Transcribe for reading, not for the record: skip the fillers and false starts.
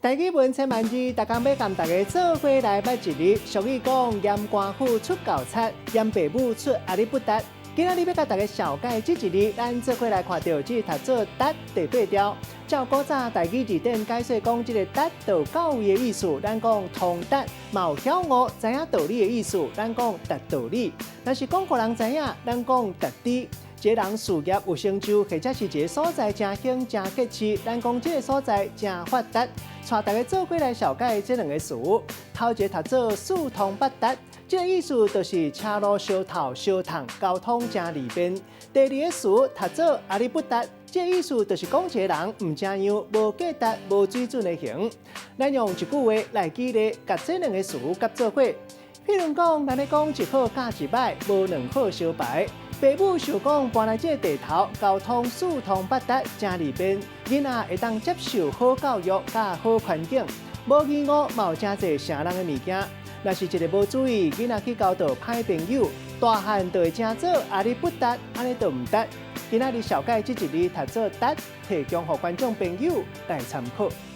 台語文千萬字，逐工欲共大家做伙來捌一字。俗語講，鹽乾虎出猴賊，鹽爸母出阿里不達。今仔日欲共大家紹介這一字，咱做伙來看著這讀做達第八調。照古早台語字典解說講，這个達就到位的意思，咱講通達，嘛有曉悟知影道理的意思，咱講達道理。若是講予人知影，咱講達知。一个人事業有成就，或者是一个所在誠興誠結市，咱講這个所在誠發達。帶大家做伙來紹介這兩个詞，頭一个讀做四通八達，這个意思就是車路相透相通，交通誠利便。第二个詞讀做阿里不達，這个意思就是講一个人毋成樣、無價值、無水準的形。咱用一句話來舉例，共這兩个詞結做伙。譬如講，咱咧講一好佮一歹，無兩好相排。爸母想講搬來這个地頭，交通四通八達，誠利便，囡仔會當接受好教育佮好環境。無疑誤嘛有誠濟成人的物件。若是一个無注意，囡仔去交著歹朋友，大漢就會成做阿里不達，按呢就毋值。今仔日紹介這一字讀做達，提供予觀眾朋友來參考。